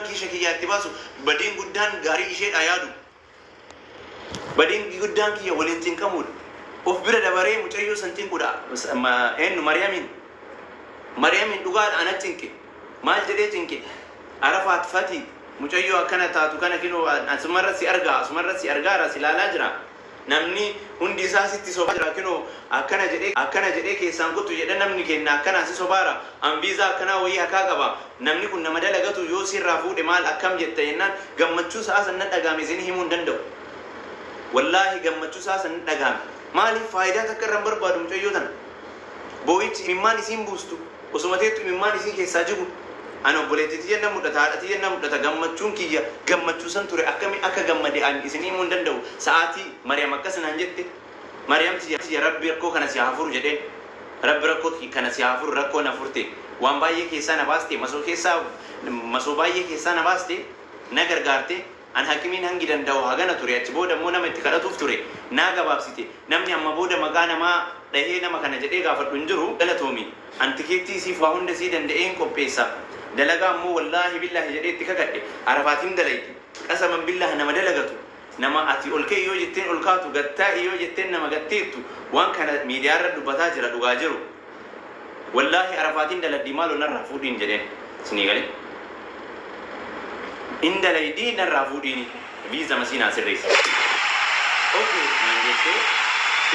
Kiisha kiyyaa itti baasu, badiin guddaan gaarii isheedha yaadu. Badiin guddaan kiyya waliin cinqamuudha. Of bira dabaree mucayyoo san cinquudha. Eenyu? Mariyamiin. Mariyamiin dhugaadha ana cinqe. Maal jedhee cinqe? Arafaat Fati, mucayyoo akkana taatu kana kinoo asumarra si argaa, asumarra si argaara, si ilaalaa jira. Namni hundi isaa sitti sobaa jira. Kinoo akkana jedhee, akkana jedhee keessaan kuttu jedhe. Namni kenna akkanaa si sobaara. An viizaa akkanaa wayii harkaa qaba. Namni kun nama dalagatu, yoo sirraa fuudhe maal akkam jetta jennaan, gammachuu sa'a san na dhagaame isin himuu hin danda'u. Wallaahi, gammachuu sa'a san na dhagaame. Maaliif? Faayidaa takka irra hin barbaadu. Mucayyoo tana boo'ichi imimmaan isiin buustu, osuma teettu imimmaan isii keessaa jigu, ani obboleettii tiyya na mudhata, haadha tiyya na mudhata. Gammachuun kiyya gammachuu san ture. Akkami akka gammade ani isin himuu hin danda'u. Sa'aatii Mariyam akkas naan jette, "Mariyam tiyya, tiyya, Rabbi rakkoo kana si haa furu," jedheen. "Rabbi rakkoo kana si haa furu." Rakkoo na furte, waan baay'ee keessaa na baaste, masoo keessaa, masoo baay'ee keessaa na baaste, na gargaarte. An hakimiin hangi danda'u hagana ture. Achi booda immoo nama itti kadhatuuf ture, naa gabaabsite. Namni amma booda maqaa namaa dhahee nama kana jedhee gaafadhu hin jiru. Galatoomi. An tikeettii isiif waa hunda sii danda'ee hin qopheessa. Dalagaa ammoo, wallaahi billaahi jedhee itti kakadhe, Arafaatiin dalaydi. Qasaman billaah, nama dalagatu, nama ati ol ka'e yoo jetteen ol kaatu, gattaa'i yoo jetteen nama gatteettu. Waan kana miidiyaa irra dubbataa jira, dhugaa jiru. Wallaahi, Arafaatiin daladdi, maaloo narraa fuudhiin jedheen. Isinii galee, in dalaydii, narraa fuudhiini, viiza masiinaa sirreessa. "Okay," naan jettee.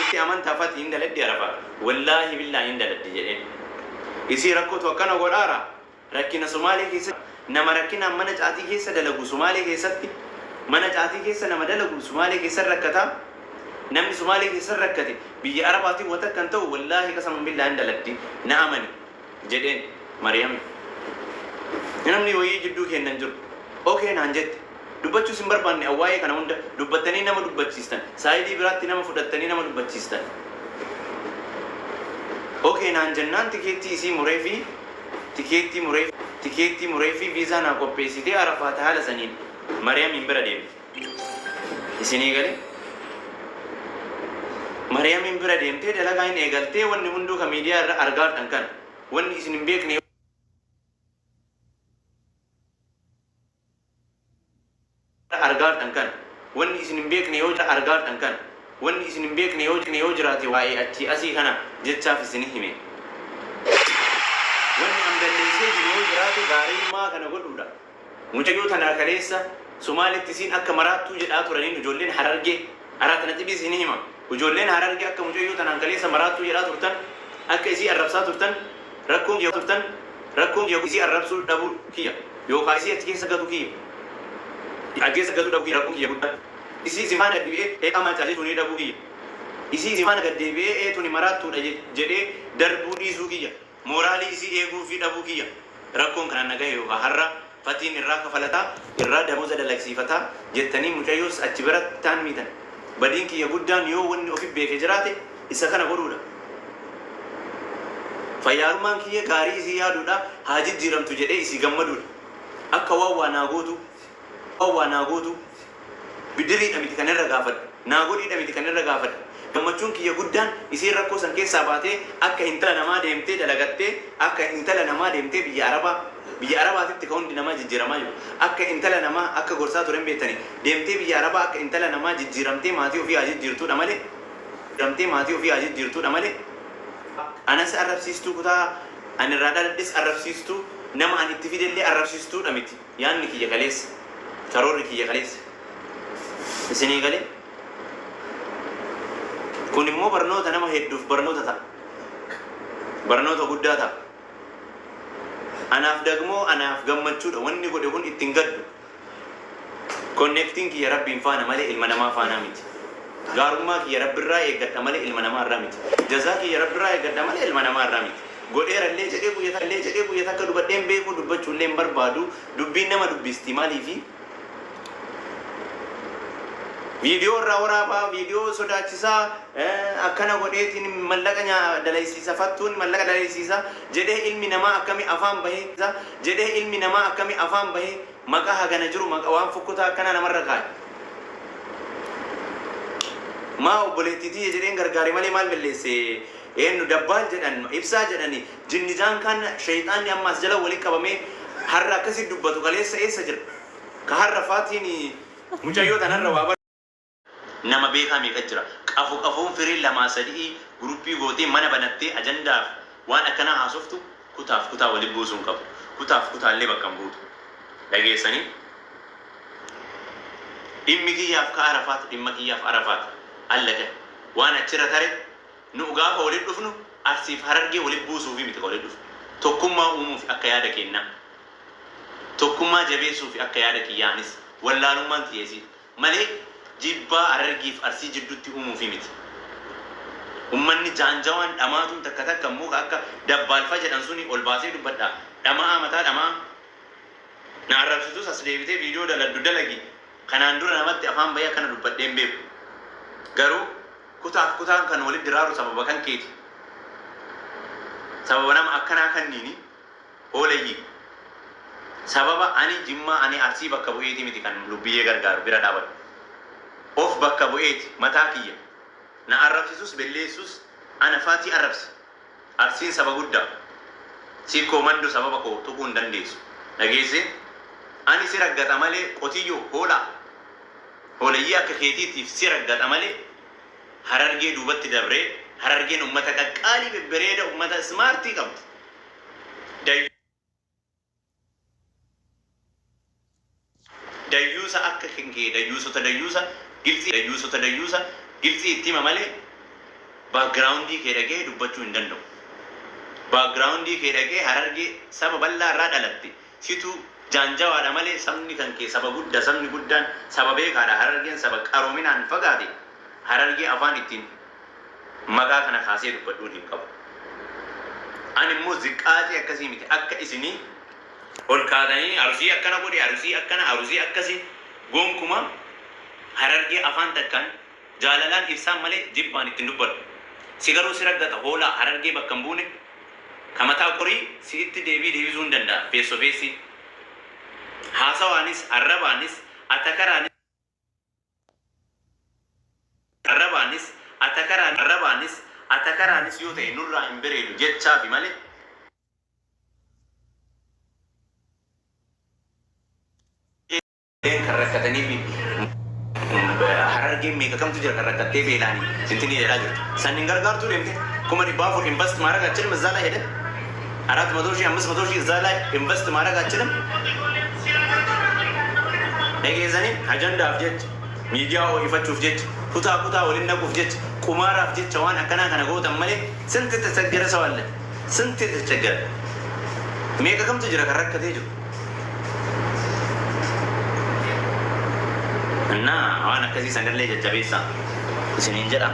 "Itti amantaa Fati, hin daladdi Arafaat?" "Wallaahi billaahi, hin daladdi," jedheen. Isii rakkootu akkana godhaara. Rakkina Somaalee keessa, nama rakkinaan mana caatii keessa dalagu, Somaalee keessatti mana caatii keessa nama dalagu, Somaalee keessa rakkataa. Namni Somaalee keessa rakkate biyya Arabaatiin wata kan ta'u. "Wallaahi, qasaman billaa, hin daladdi, na amani," jedheen. Mariyam, namni wayii jidduu kennan jiru. "Okay," naan jette. Dubbachuus hin barbaanne. Waa'ee kana hunda dubbattanii nama dubbachiistan, saayidii biraatti nama fudhattanii nama dubbachiistan. "Okay," naan jennaan, tikeettii isii muree fi tikeettii muree fi viizaa naa qopheessitee, Arafaata haala saniin Mariyamiin bira deemte. Isinii galee? Mariyamiin bira deemtee dalagaa hin eegaltee. Wanni hunduu ka miidiyaa irra argaadhan kana. Wanni isin hin beekne argaadhan kana. Wanni isin hin beekne yoo argaadhan kana. Wanni isin hin beekne yoo jiraate, waa'ee achii asii kana jechaaf isin hime. Wanni an balleessee jiru yoo jiraate, gaariimmaa kana godhuudha. Mucayyoo tana kaleessa Somaalitti isiin akka maraattuu jedhaa turaniin, ijoolleen Harargee araatana xibii isin hima. Ijoolleen Harargee akka mucayyoo tanaan kaleessa maraattuu jedhaa turtan, akka isii arrabsaa turtan, rakkoon kiyya turtan, rakkoon kiyya isii arrabsuu dhabuu kiyya yookaan isii achi keessa gatu kiyya. Achi keessa gatu dhabuu kiyya rakkoon kiyya guddaan. Isii isin faana deebi'ee eeqamaa jechuun dhabuu kiyya. Isii isin faana gad deebi'ee eetuni maraattuudha jedhee darbuu dhiisuu kiyya. Mooraalii isii eeguu fi dhabuu kiyya. Rakkoon kana nagahe yookaan har'a Fatiin irraa kafalataa, irraa damooza dalagsiifataa jettanii mucayyoos achi biratti taan miitan. Badiin kiyya guddaan, yoo wanni ofi beeke jiraate, isa kana godhuudha. Fayyaalummaan kiyya gaarii isii yaaduudha, haa jijjiiramtu jedhee isii gammaduudha. Akka waan waa naa gootu, waan waa naa gootu, bidiriidha miti kan irra gaafadhu. Naa godhiidha miti kan irra gaafadhu. Gammachuun kiyya guddaan isiin rakkoo san keessaa baatee akka intala namaa deemtee dalagattee, akka intala namaa deemtee biyya Arabaa, biyya Arabaatitti ka hundi namaa jijjiiramaa jiru. Akka intala namaa, akka gorsaa turen beektanii, deemtee biyya Arabaa akka intala namaa jijjiiramtee maatii ofii haa jijjiirtuudha malee, jijjiiramtee maatii ofii haa jijjiirtuudha malee, anas arrabsiistuu, kutaa ani irraa dhaladhes arrabsiistuu, nama ani itti fidellee arrabsiistuudha miti. Yaanni kiyya kaleessa, karoorri kiyya kaleessa. Isinii galee? Kun immoo barnoota nama hedduuf barnoota ta'a. Barnoota guddaa ta'a. Anaaf dagmoo, anaaf gammachuudha. Wanni godhe kun ittiin gaddu. Connectiin kiyya Rabbiin faana malee ilma namaa faanaa miti. Gaarummaa kiyya Rabbirraa eeggadha malee ilma namaa irraa miti. Jazaa kiyya Rabbirraa eeggadha malee ilma namaa irraa miti. Godheerallee jedhee guyyaa illee jedhee guyyaa takka dubbadheen beekuu, dubbachuullee hin barbaadu. Dubbiin nama dubbisti maaliifi? Viidiyoo irraa waraabaa, viidiyoo sodaachisaa, akkana godheetiin mallaqa dalaysiisa, fattuun mallaqa dalaysiisa jedhee, ilmi namaa akkami afaan bahee jedhee, ilmi namaa akkami afaan bahee maqaa hagana jiru, maqaa waan fokkotaa akkanaa namarra kaa'e. Maa obboleettii tiyya jedheen gargaare malee maal balleesse? Eenyu dabbaal jedhan, ibsaa jedhani, jinnijaan kan shayxaanni ammaas jala walitti qabamee Har'a akkasi dubbatu kaleessa eessa jira? Ka har'a faatiin mucayyoo tanarra waa nama beekaa meeqa jira? Qafu qafuun firii lamaa sadii guruppii gootee mana banattee ajandaaf waan akkanaa haasoftu kutaaf kutaa waliin buusuu hin qabu. Kutaaf kutaallee bakka hin buutu. Dhageessanii? Dhimmi kiyyaaf ka Arafaat, dhimma kiyyaaf Arafaat. Allaqe. Waan achirra tare nu gaafa waliin dhufnu Arsiif Harargee waliin buusuufi miti ka waliin dhufnu. Tokkummaa uumuufi akka yaada kennaa. Tokkummaa jabeessuufi akka yaada kiyyaanis wallaalummaan xiyyeesii malee jibbaa Harargeef Arsii jidduutti uumuufi miti. Ummanni jaanjawaan dhamaatuun takka takka immoo akka dabbaalfa jedhan suni ol baasee dubbadha. Dhama'aa mataa dhama'aa. Na arrabsitus as deebitee viidiyoo daladdu dalagi. Kanaan dura namatti afaan bahee akkana dubbadhee hin beeku. Garuu kutaaf kutaan kan walitti diraaru sababa kan keeti. Sababa nama akkanaa kanniini hooleyyii. Sababa ani Jimmaa, ani Arsii bakka bu'eeti miti kan lubbiyyee gargaaru bira dhaabadhu. Of bakka bu'eeti mataa kiyya. Na arrabsisus belleessus ana faatii arrabsi. Arsiin saba guddaa. Sikkoo mandu sababa koo tuquu hin dandeessu. Dhageesse? Ani si raggaxa malee qotiyyoo hoolaa. Hooleyyii akka keetiitiif si raggaxa malee Harargee duubatti dabree Harargeen ummata qaqqaalii bebbereeda ummata smartii qabdi. Dayyuusa akka kinkee dayyuusota dayyuusa gilxii dayyuusota dayyuusa gilxii itti hima malee backgroundii kee dhaqee dubbachuu hin danda'u. Backgroundii kee dhaqee Harargee saba bal'aa irraa dhalatte situ jaanjawaadha malee sabni kan kee saba gudda, sabni guddaan saba beekaadha. Harargeen saba qaroominaan fagaate. Harargee afaan ittiin maqaa kana kaasee dubbadhuun hin qabu. Ani immoo ziqqaacee akkasii miti akka isinii ol kaatanii Arsii akkana godhe, Arsii akkana, Arsii akkasii. Gonkuma Harargee afaan takkaan jaalalaan ibsaan malee jibbaan ittiin dubbadhu. Si garuu si raggata hoolaa Harargee bakka hin buune ka mataa qorii si'itti deebii deebisuu hin danda'a feesso feessii. Haasawaanis, arrabaanis, atakaraanis, arrabaanis, atakaraan, arrabaanis, atakaraanis yoo ta'e nurraa hin bereedu jechaafi malee. Kan rakkatanii fi Harargeen meeqa kamtu jira kan rakkattee beelaanii intinii jedhaa jirtu. San hin gargaartuu deemte 400,000 invest ማድረግ አችልም እዛ ላይ ሄደን 400,000 500,000 እዛ ላይ invest ማድረግ አችልም። Dhageessanii ajandaaf jecha, miidiyaa ho'ifachuuf jecha, kutaa kutaa waliin naquuf jecha, qumaaraaf jecha waan akkanaa kana gootan malee ስንት የተቸገረ ሰው አለ። ስንት የተቸገረ meeqa kamtu jira kan rakkatee jiru. እና waan akkasii sanallee jajjabeessaa isiniin jedha.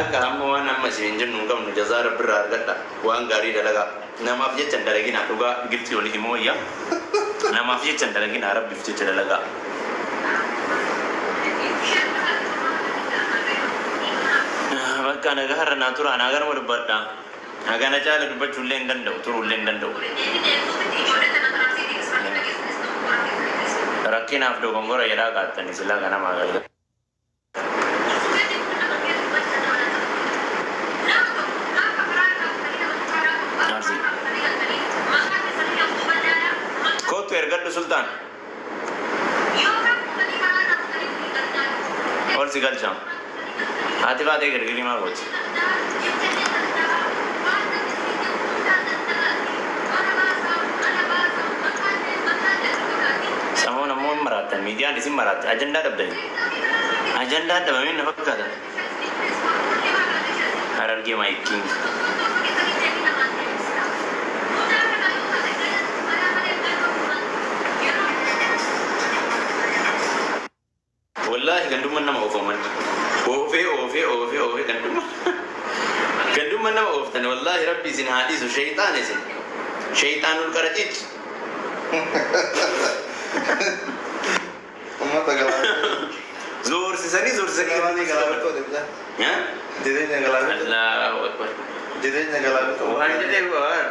Akka amma waan amma isiniin jennu hin qabnu, jazaa Rabbirraa argadha. Waan gaarii dalagaa. Namaaf jecha hin dalaginaa, dhugaa gilxii olii himoo wayyaa. Namaaf jecha hin dalaginaa, Rabbiif jecha dalagaa. Bakka nagaa har'a naa tura, naa garuma dubbadha. Hagana caala dubbachuu illee hin danda'u, turuu illee hin danda'u. Rakkinaaf dogongora jedhaa kaattanii silaa kanamaa galgala. Arsii. Kootu ergadhu Sultaan. Ol si galcha. Haati baatee girgirii maal gooti? Samoon ammoo hin maraattan, miidiyaan isin maraatte, ajandaa dhabdanii. Ajandaan dhabamee na fakkaata. Harargee my king. Wallaahi gandummaan nama oofaman. Oofee oofee oofee oofee gandummaan nama ooftan, wallaahi Rabbi isin haa dhiisu, shayxaan isin. Shayxaanul qaracichi. Uummata galaana. Zoorsisanii zoorsisanii Jireenya gandummaa si qaban. galaana deemta. Haa? Jireenya galaana. Allahu akbar. Jireenya galaana. Waan jedhee waan.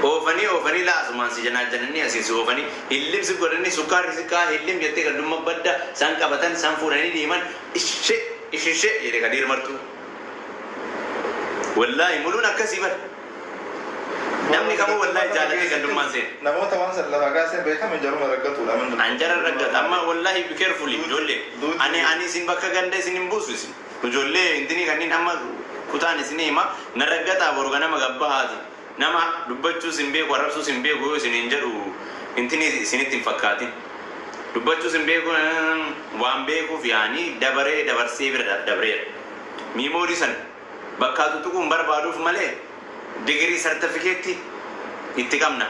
Oofanii oofanii laasumaan si janaa jananii asii si oofanii hillim si godhanii sukkaarri si kaa hillim jettee gandummaa badda san qabatan san fuudhanii deeman ishee ishee jedhe kadiir martuu. Wallaahi muluun akkasii bara. Namni kamuu wallaahi jaalatee gandummaan seena. Namoota waan san lafaa kaasee beekame jaruma rakkatuudha. Anjara raggata amma wallahi be careful ijoollee. Ani isin bakka ganda isin hin buusu isin. Ijoollee intini kanneen amma kutaan isin hima na raggataa boru ganama gabbahaati. Nama dubbachuus hin beeku arrabsuus hin beeku yoo isin hin jedhu intini isinitti hin fakkaatin. Dubbachuus hin beeku waan beekuuf yaanii dabaree dabarsee bira dabreera. Memory san bakkaa tuttuquu hin barbaaduuf malee digirii sartifikeetti itti qabna.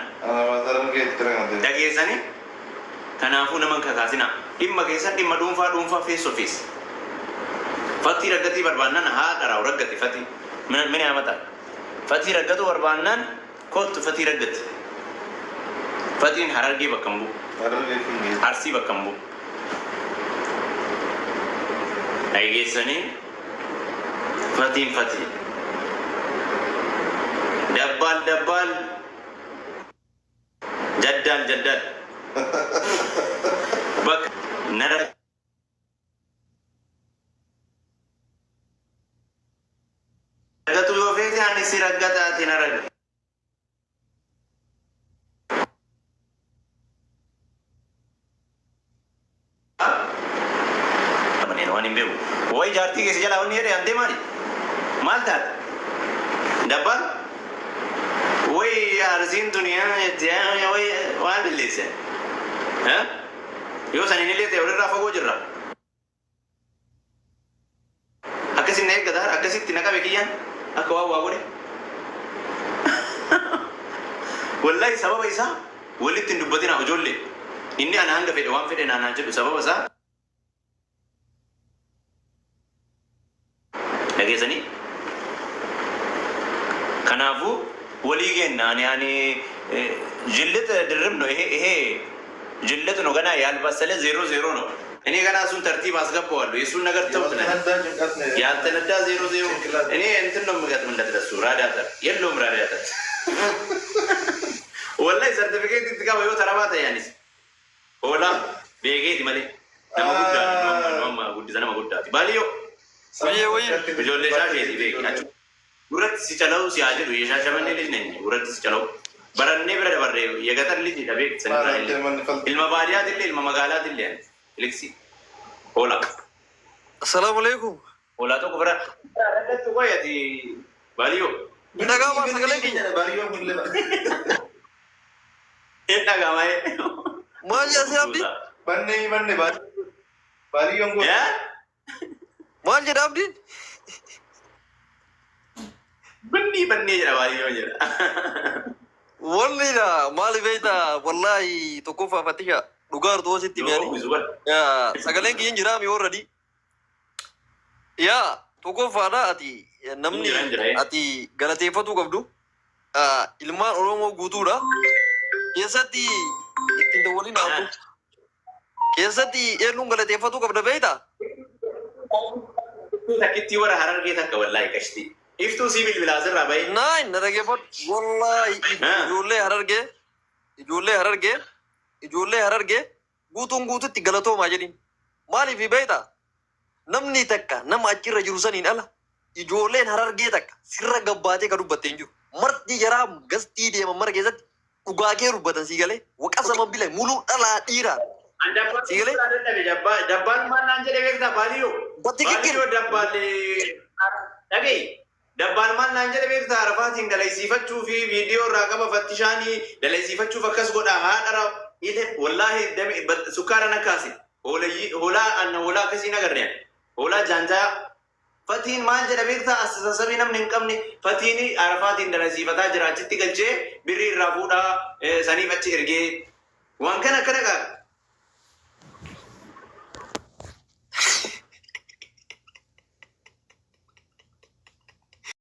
Dhageessanii kanaafuu nama hin kakaasina. Dhimma keessan dhimma dhuunfaa dhuunfaa face to face. Fatii raggatii barbaannaan haa dharaa'u raggati fatii. Mina hamata. Fatii raggatu barbaannaan kottu fatii raggati. Fatiin Harargee bakka hin bu'u. Arsii bakka hin bu'u. Dhageessanii fatiin fatii. Dabbaal dabbaal. Jaddaal jaddaal. Bakka nara raggatu yoo feete ani si raggataati na ragga. Waan hin beeku. Wayi jaartii keessa jalaa wanni jedhe andee maali? Maal taate? Dabbaal? Wayi arsiin tuni wayi waan balleesse. Yoo saniin illee ta'e walirraa fagoo jirra. Akkasin na eeggata akkasitti na qabe kiyyaan akka waan waa godhe. Wallahi sababa isaa walitti hin dubbatina ijoollee. Inni ana hanga fedhe waan fedhe naanaa jedhu sababa isaa dhageessanii. Kanaafuu walii kenna ani ani ጅልጥ ድርብ ነው ይሄ ይሄ ጅልጥ ነው። ገና ያልበሰለ ዜሮ ዜሮ ነው። እኔ ገና እሱን ተርቲብ አስገባዋለሁ። የእሱን ነገር ተውት። ያልተነዳ ዜሮ ዜሮ። እኔ እንትን ነው የምገጥምለት ለሱ ራዲያተር የለውም ራዲያተር ወላሂ ሰርቲፊኬት itti qaba yoo tarabaa ta'e anis hoolaa beekeeti malee nama guddaa nama guddisa nama guddaati baaliyyoo ijoollee shaasheeti beeki gurratti si calau si haa jedhu የሻሸመኔ ልጅ ነኝ gurratti si calau barannee bira dabarree የገጠር ልጅ dha beek sanirraa illee ilma baadiyyaati ilma magaalaati illee iliksi hoolaa Assalamu alaikum. Hoolaa tokko bira rakkattu qoyati baaliyyoo Dhaga'amaa sagalee keenya. Hin dhaga'ama. Maal jedha Abdi? Banne banne baadiyyoon kun. Maal jedha Abdiin? Bannii bannee jedha baadiyyoon jedha. Walli dha maali beektaa wallaahi tokkoffaa fattisha dhugaa artuu sitti mi'aani. Sagaleen kiyyan jiraa mi already. Yaa tokkoffaadha ati namni ati galateeffatuu qabdu ilmaan Oromoo guutuudha. Keessatti ittiin dawwaliin hafu. Keessatti eenyuun galateeffatuu qabda beektaa? Takkitti warra Harargee takka wallaahi qashti. Iftuu sii bilbilaa asirraa bahee. Naan na dhaggeeffadhu. Wallaahi ijoollee Harargee ijoollee Harargee ijoollee Harargee guutuun guututti galatoomaa jedhin. Maaliif beektaa? Namni takka nama achirra jiru saniin ala ijoolleen Harargee takka sirra gabbaatee ka dubbatte hin jiru. Marti jaraa gastii deeman mara keessatti dhugaa kee dubbatan sii galee waqasama bila muluu dhalaa dhiiraa. Sii galee? Dabbaan maal naan jedhe beektaa baaliyyoo? Batti kikkir. Baaliyyoo dabbaal dhaga'i. Dabbaan maal naan jedhe beektaa Arafaatiin dalaysiifachuu fi viidiyoo irraa qaba fattishaanii dalaysiifachuuf akkas godha haadha ile wallaahi sukkaara na kaase. Hoolaa anna hoolaa akkasii nagarreen. Hoolaa jaanjaa Fatiin maal jedha beektaa assasabii namni hin qabne Fatiin Arafaatiin dalaysiifataa jira achitti galchee birrii irraa fuudhaa saniif achi ergee waan kana akkana qaba.